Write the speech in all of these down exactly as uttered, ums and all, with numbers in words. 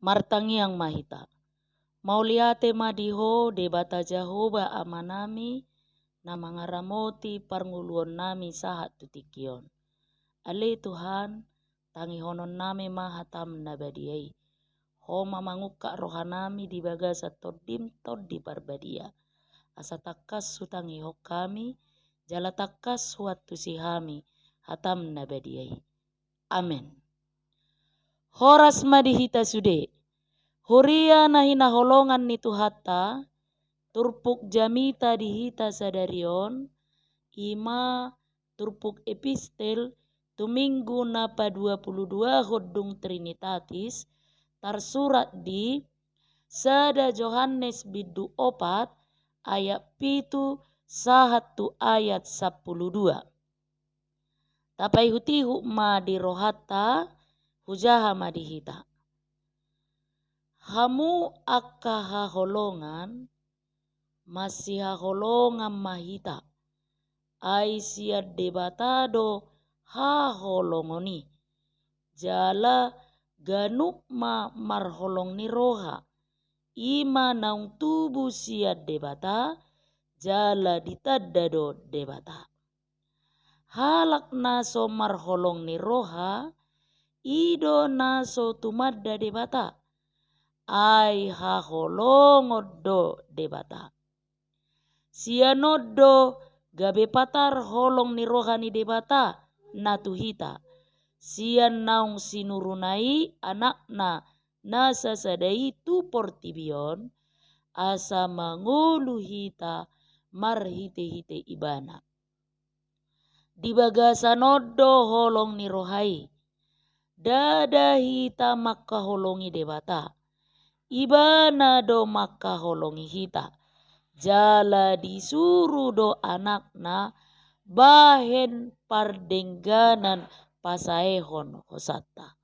Martangiang ma hita. Mauliate ma di Ho Debata Jahowa Amanami, na mangaramoti parngoluonnami sahat tu tingki on. Ale Tuhan, tangihononnami ma hataM na badia i. Ho ma mangungkap rohanami di bagasan TondiM Tondi Parbadia. Asa tangkas hutangihon hami, jala tangkas huantusi hami hataM na badia i. Amen. Horas ma di hita sude. Huria na hinaholongan ni Tuhanta, turpuk jamita di hita sadari on, i ma turpuk epistel tu Minggu na paduapuluduahon dung Trinitatis, tarsurat di sada Johannes bindu opat ayat pitu sahat tu ayat sampulu dua. Tapaihutihut ma di rohanta, hujaha ma di hita. Hamu angka haholongan, masihaholongan ma hita. Ai sian Debata do haholongon i. Jala ganup ma marholong ni roha. I ma naung tubu sian Debata, jala ditanda do Debata. Halak na so marholong ni roha, i do na so tumanda Debata. Ai haholongon do Debata. Sian on do gabe patar holong ni roha ni Debata na tu hita. Sian naung sinuruna i anakna na sasada i tu portibi on, asa mangolu hita marhitehite ibana. Di bagasan on do holong ni roha i. Ndada hita mangkaholongi Debata. Ibana do mangkaholongi hita. Jala disuru do anakna bahen pardengganan pasaehon hosanta.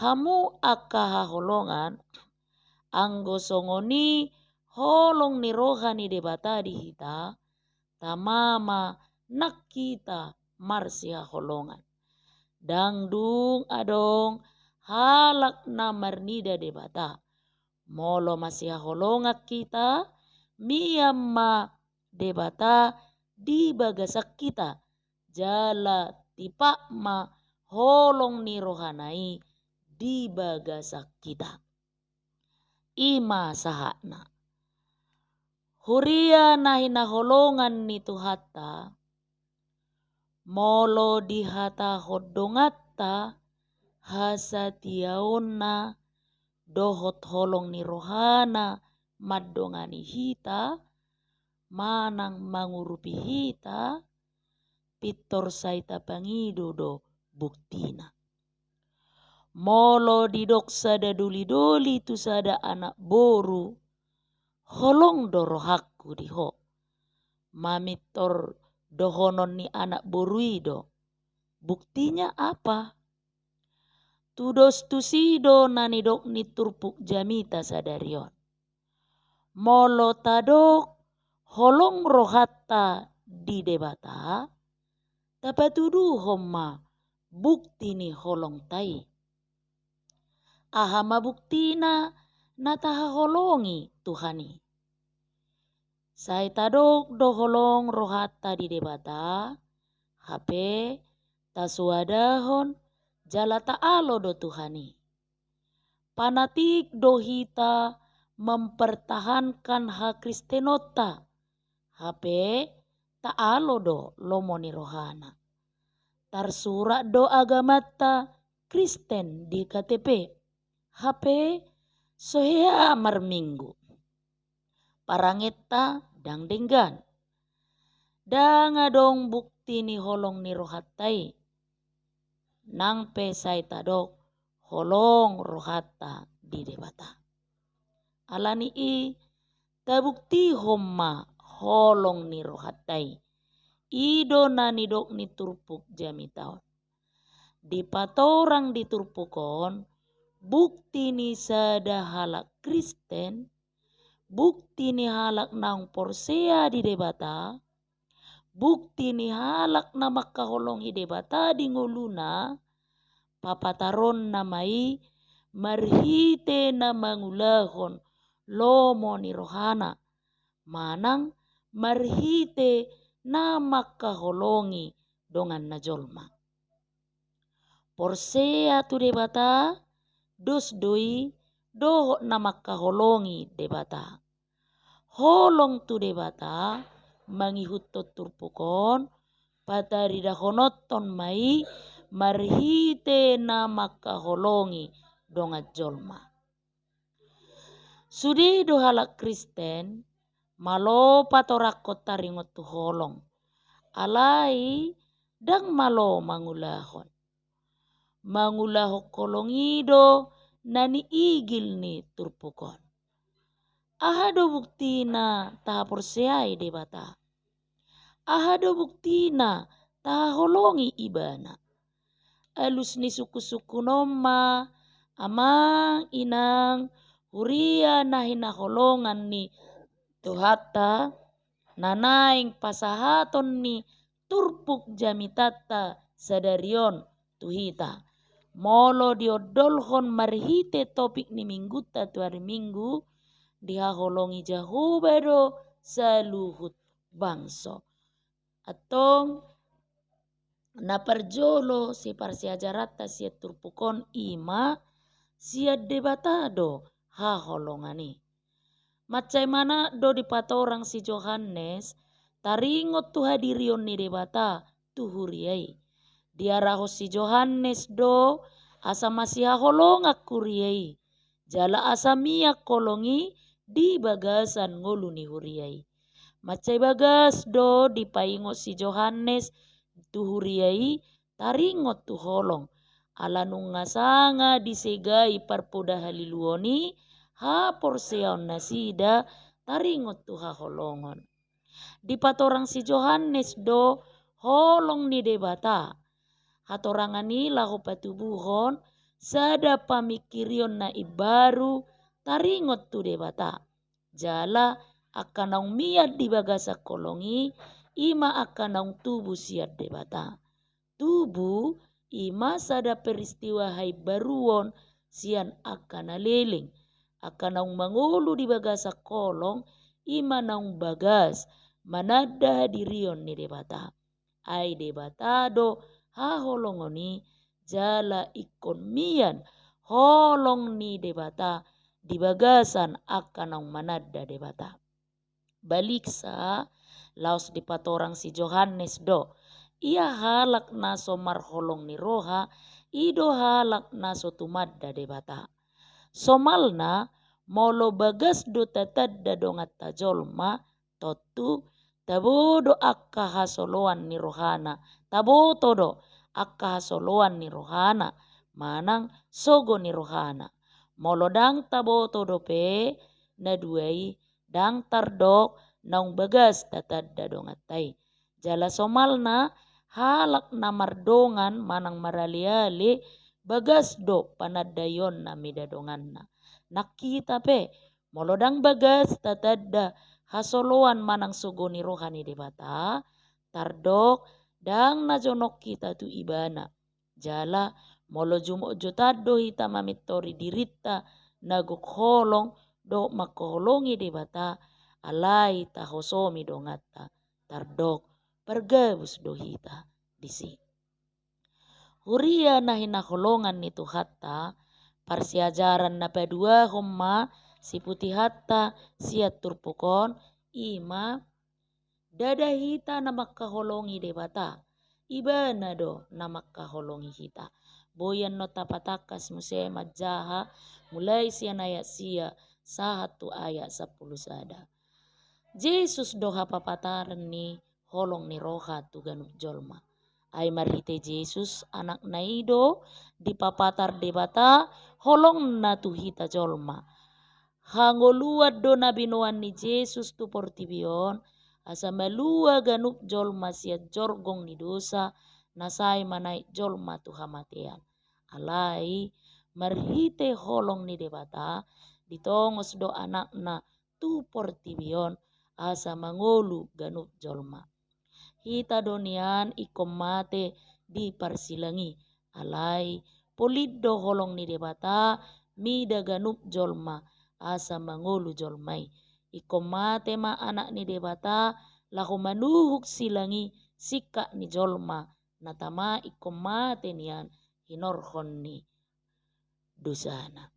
Hamu angka haholongan, anggo songon i holong ni roha ni Debata di hita, tama ma nang hita marsihaholongan. Ndang dung adong halak na marnida Debata. Molo masihaholongan hita, mian ma Debata di bagasan hita, jala tipak ma holong ni rohana i di bagasan hita. I ma sahatna. Huria na hinaholongan ni Tuhanta, molo dihatahon donganta hasatiaonna dohot holong ni rohana mandongani hita, manang mangurupi hita, pintor sai tapangido do buktina. Molo didok sada dolidoli tu sada anak boru, holong do rohangku di ho. Mamintor dohonon ni anak boru i do. Buktinya apa? Tudos tusi do na nidok ni turpuk jamita sadari on. Molo tadok holong rohanta di Debata, tapatuduhon ma bukti ni holongta i. Aha ma buktina na tahaholongi Tuhan i? Sai tadok do holong rohanta di Debata, hape tasoadahon jala taalo do Tuhan i. Panatik do hita mempertahankan hakristenonta, hape taalo do lomo ni rohana. Tarsurat do agamanta Kristen di K T P, hape so hea marminggu. Parangenta ndang denggan. Ndang adong bukti ni holong ni rohanta i. Nang pe sai tadok holong rohanta di Debata. Ala ni i tabuktihon ma holong ni rohanta i. I do na nidok ni turpuk jamita on. Dipatorang di turpuk on, bukti ni sada halak Kristen, bukti ni halak naung porsea di Debata, bukti ni halak na mangkaholongi Debata di ngoluna, papataronna ma i marhite na mangulahon lomo ni rohana, manang marhite na mangkaholongi donganna jolma. Porsea tu Debata, dos do i dohot na mangkaholongi Debata. Holong tu Debata mangihuthon turpuk on, pataridahononhon ma i marhite na mangkaholongi dongan jolma. Sude do halak Kristen malo patorangkon taringot tu holong. Alai ndang malo mangulahon. Mangulahon holong i do na niigil ni turpuk on. Aha do buktina tahaporseai Debata? Aha do buktina tahaholongi Ibana? Alus ni sungkunsungkun on ma, amang inang, huria na hinaholongan ni Tuhanta, na naeng pasahaton ni turpuk jamitanta sadari on tu hita. Molo diondolhon marhite topik ni minggunta tu ari Minggu, dihaholongi Jahowa do saluhut bangso. Antong, na parjolo siparsiajaranta sian turpuk on i ma sian Debata do haholongan i. Mansai manat do dipatorang si Johannes taringot tu hadirion ni Debata tu huria i. Diarahon si Johannes do asa masihaholongan huria i, jala asa mian holong i di bagasan ngolu ni huria i. Mansai bagas do dipaingot si Johannes tu huria i taringot tu holong, ala nunga sanga disegai parpoda haliluon i haporseaon nasida taringot tu haholongon. Dipatorang si Johannes do holong ni Debata. Hatorangan i laho patubuhon sada pamingkirion na imbaru taringot tu Debata. Jala angka naung mian di bagasan holong i, i ma angka naung tubu sian Debata. Tubu i ma sada peristiwa haimbaruon sian angka na leleng. Angka naung mangolu di bagasan holong i ma naung bagas mananda hadirion ni Debata. Ai Debata do haholongon i, jala ingkon mian holong ni Debata di bagasan angka naung mananda Debata. Baliksa, laos dipatorang si Johannes do, ia halak na so marholong ni roha, i do halak na so tumanda Debata. Somalna, molo bagas do tatanda donganta jolma, tontu tabo do angka hasoloan ni rohana, taboto do angka hasoloan ni rohana, manang sogo ni rohana. Molo ndang taboto dope na dua i, ndang tardok naung bagas tatanda donganta i. Jala somalna, halak na mardongan manang maraleale, bagas do panandaionna mida donganna. Nang hita pe, molo ndang bagas tatanda hasoloan manang sogo ni roha ni Debata, tardok ndang na jonok hita tu Ibana. Jala molo jumotjotan do hita mamintori dirinta na gok holong dohot mangkaholongi Debata, alai tahosomi donganta, tardok pargabus do hita disi. Huria na hinaholongan ni Tuhanta, parsiajaran na paduahon ma siputihonta sian turpuk on, i ma ndada hita na mangkaholongi Debata, Ibana do na mangkaholongi hita. Boi annon tapatangkas muse manjaha mulai sian ayat sia sahat tu ayat sampulu sada. Jesus do hapapataran ni holong ni roha tu ganup jolma. Ai marhite Jesus, Anakna i do dipapatar Debata holongna tu hita jolma. Hangoluan do na binoan ni Jesus tu portibi on, asa malua ganup jolma sian jorgong ni dosa na sai manaek jolma tu hamatean. Alai marhite holong ni Debata, ditongos do Anakna tu portibi on asa mangolu ganup jolma. Hita do nian ingkon mate di parsilang i, alai polin do holong ni Debata mida ganup jolma, asa mangolu jolma i. Ingkon mate ma Anak ni Debata, laho manuhuk silang i singkat ni jolma, na tama ingkon mate nian hinorhon ni dosana.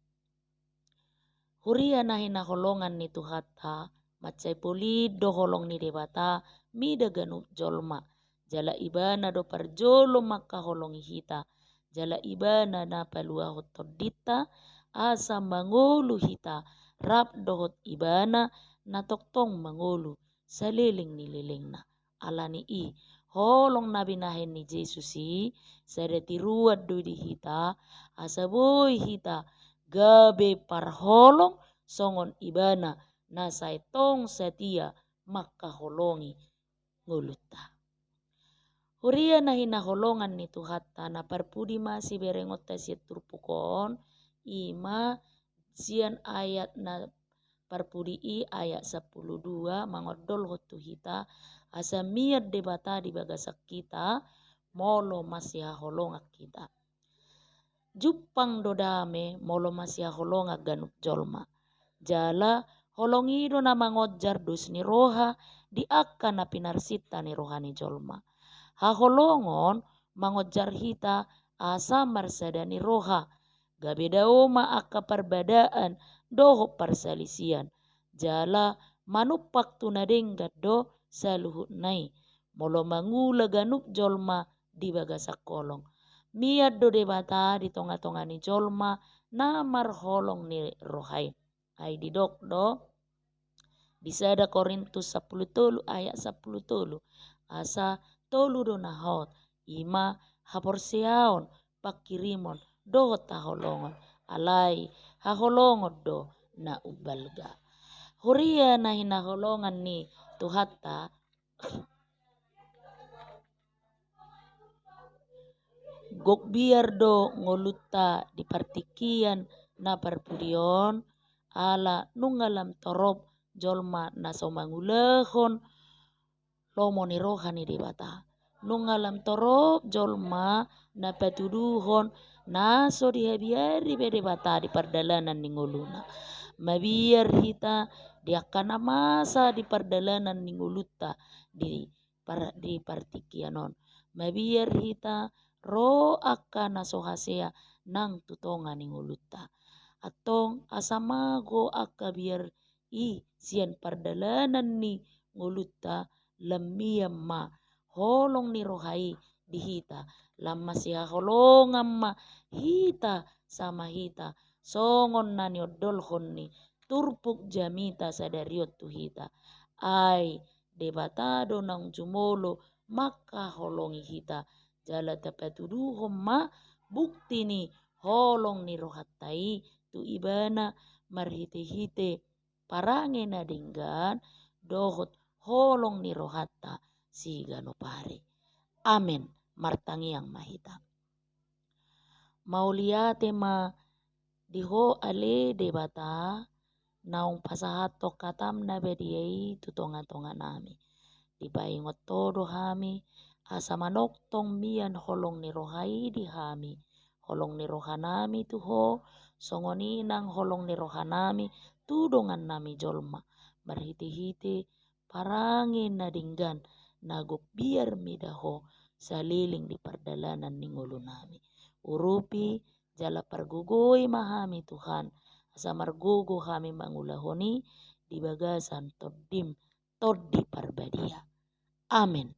Huria na hinaholongan ni Tuhanta, mansai polin do holong ni Debata mida ganup jolma, jala Ibana do parjolo mangkaholongi hita, jala Ibana na paluahon tondinta, asa mangolu hita rap dohot Ibana na tongtong mangolu saleleng ni lelengna. Ala ni i, holong na binahen ni Jesus i, sada tiruan do di hita, asa boi hita gabe parholong songon Ibana na sai tong satia mangkaholongi ngolunta. Huria na hinaholongan ni Tuhanta, na parpudi ma siberengonta sian turpuk on, i ma sian ayat na parpudi i, ayat sampulu dua, mangondolhon tu hita, asa mian Debata di bagasan hita, molo masihaholongan hita. Jumpang do dame molo masihaholongan ganup jolma. Jala holong i do na mangonjar dos ni roha di angka na pinarsinta ni roha ni jolma. Haholongon mangonjar hita asa marsada ni roha, gabe dao ma angka parbadaan dohot parsalisian. Jala manumpak tu na denggan do saluhutna i, molo mangula ganup jolma di bagasan holong. Mian do Debata di tonga-tonga ni jolma na marholong ni roha i. Ai didok do di sada Korintus sampulu tolu ayat sampulu tolu, asa tolu do na hot, i ma haporseaon, pangkirimon dohot haholongon. Alai haholongon do na umbalga. Huria na hinaholongan ni Tuhanta, gok biar do ngolunta di partingkian na parpudi on, ala nunga lam torop jolma na so mangulahon lomo ni roha ni Debata. Nunga lam torop jolma na patuduhon na so dihabiari be Debata di pardalanan ni ngoluna. Mabiar hita di angka na masa di pardalanan ni ngolunta di par-, di partingkian on. Mabiar hita ro angka na so hasea nang tu tonga ni ngolunta. Antong asa mago angka biar i sian pardalanan ni ngolunta, lam mian ma holong ni roha i di hita, lam masihaholongan ma hita sama hita, songon na niondolhon ni turpuk jamita sadari on tu hita. Ai Debata do naung jumolo mangkaholongi hita, jala tapatuduhon ma bukti ni holong ni rohanta i tu Ibana marhite-hite parange na denggan dohot holong ni rohanta siganup ari. Amen. Martangiang ma hita. Mauliate ma di Ho ale Debata, naung pasahathon hatam na badia i tu tonga-tonga nami. Dipaingot Ho do hami, asa manongtong mian holong ni roha i di hami. Holong ni roha nami tu Ho, songon i nang holong ni roha nami tu dongan nami jolma. Marhite-hite parange na denggan, na gok biar mida Ho, saleleng di pardalanan ni ngolu nami. Urupi, jala pargogoi ma hami Tuhan, asa margogo hami mangulahon i di bagasan Tondim, Tondi Parbadia. Amen.